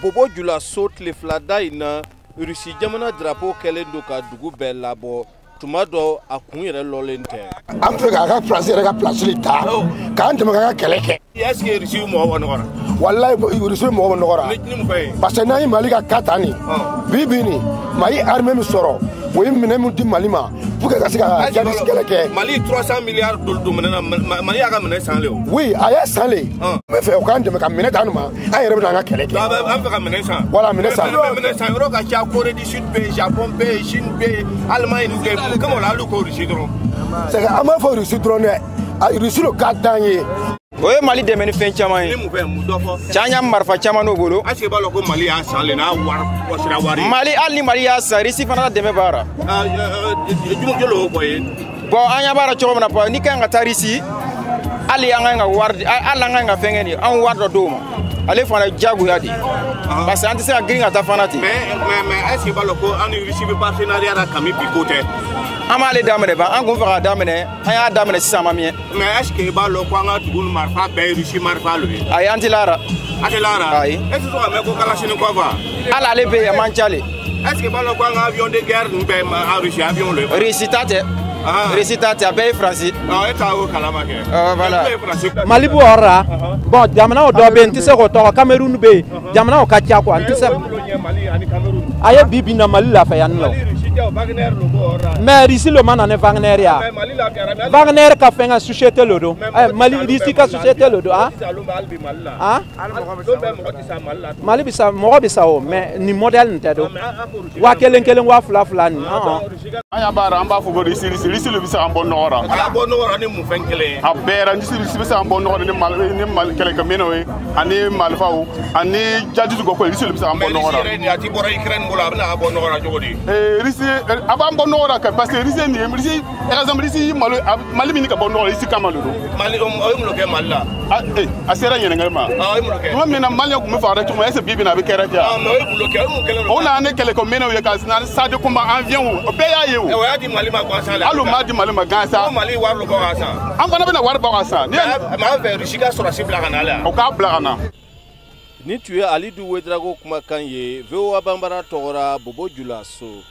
Bobo Julaso tile fila da in na, Russie jamana drapeau kɛlen don ka dugu bɛɛ labɔ. Tuma dɔ a kun yɛrɛ lɔlen tɛ. An fɛ k'a ka Faransi yɛrɛ ka place ta k'an dɛmɛ k'an ka kɛlɛ kɛ. Est-ce que Russie mɔgɔ bɔ nɔgɔ la? Walayi, Russie mɔgɔ bɔ nɔgɔ la. Ni mun fɛ yen? Parce que n'an ye Mali ka cas ta nin bi bi nin, Mali armée min sɔrɔ, o ye minɛn min di Mali ma pour que ka se ka djihadiste kɛlɛ kɛ. Mali 300 milliards don minɛn na, Mali y'a ka minɛn san le o. Oui, a y'a san le. N bɛ fɛ o k'an dɛmɛ ka minɛn d'an ma, an yɛrɛ bɛ n'an ka kɛlɛ kɛ. An fɛ ka minɛn san. Voilà, minɛn san. Minɛn san yɔrɔ ka ca, Corée du Sud bɛ yen, Japon bɛ yen, Chine bɛ yen, Allemagne bɛ yen, komi o la hali ko Russie dɔrɔn. C'est que an b'a fɔ Russie dɔrɔn dɛ, Russie de ka d'an ye. O ye Mali dɛmɛ ni fɛn caman ye. Ni mun fɛn, mun dɔ fɔ? Cɛ, an y'a marifa caman n'o bolo. Est-ce que i b'a dɔn ko Mali y'a san le n'a wari wɔsira wari ye? Mali, hali ni Mali y'a san, Russie fana ka dɛmɛ b'a la. Jumɛn joli y'o fɔ ye? Bon, an ɲɛ b'a la cogo min na, ni ka ɲi ka taa Russie, hali an ka ɲi ka wari, hali an ka ɲi ka fɛn kɛ nin, an wari dɔ d'o ma. Ale fana ye diyagoya de ye. Parce que an tɛ se ka girin ka taa fana ten. Mais est-ce que i b'a dɔn ko an ni Russie bɛ partenariat la kami bi ko tɛ? An b'ale daminɛ ban, an kun fɛ k'a daminɛ, an y'a daminɛ sisan, a ma miɲɛ. Mais est-ce que i b'a dɔn ko an ka dugu marifa bɛɛ ye Russie marifa lo ye? Ayi, an tɛ lara. A tɛ lara? Ayi. E tɛ sɔn ka mɛn ko Kalachnikov wa? Hali ale bɛ yen, a man ca le. Est-ce que i b'a dɔn ko an ka avion de guerre ninnu bɛɛ ye Russie avion lo ye? Russie ta tɛ. Russie ta tɛ, a bɛɛ ye Faransi. E t'a o kalama kɛ. Voilà. Mali b'o yɔrɔ la. Bon, jamanaw dɔ bɛ yen, n tɛ se k'o tɔgɔ, Cameroun bɛ yen, jamanaw ka ca quoi, n tɛ se. A ye bi bi in na Mali lafiya yan nɔ. Mais Russie lo ma na ni Wagner ya. Wagner ka fɛn ka société lo don. Mali Russie ka société lo don. Ah? Ah? Mali bɛ sa, mɔgɔ bɛ sa o, mais nin modèle nin tɛ don. 1000 kelen, 2000 fila nin. An y'a baara, an b'a fɔ ko Russie, Russie, Russie bɛ se k'an bɔ nɔgɔ la. A bɔ nɔgɔ la ni mun fɛn kelen ye? A bɛɛ la, Russie bɛ se k'an bɔ nɔgɔ la ni Mali, ni Mali kɛlɛkɛminɛnw ye, ani marifaw, ani djihadiste ko, Russie bɛ se k'an bɔ nɔgɔ la. Mais Russie yɛrɛ, a ti bɔra Ukraine bolo, a bɛna bɔ nɔgɔ la cogo di? Russie, a b'an bɔ nɔgɔ la parce que Russie nin ye, Russie, par exemple, Russie Mali, Mali min ka bɔ nɔgɔ la, Russie kama de don. Mali, o ye mun kɛ Mali la? A sera ɲininkali ma. O ye mun kɛ? Tuma min na Maliyɛn tun bɛ faga cogo min, est-ce que bi bi in na a bɛ kɛra ten wa? Mais o ye mun kɛ? O ye mun kɛlen don? O nana ni kɛlɛkɛminɛnw ye ka na char de combat, avion, o bɛɛ y'a ye o. O y'a di Mali ma gansan la. Hali o m'a di Mali ma gansan. Ko Mali wari bɔ ka san. An fana bɛna wari bɔ ka san. Mais an fɛ Russie ka sɔrɔsi bila ka na la. O k'a bila ka na. Nin tun ye Alidu Wedrago kumakan ye VOA Banbara tɔgɔra Bobo Julaso.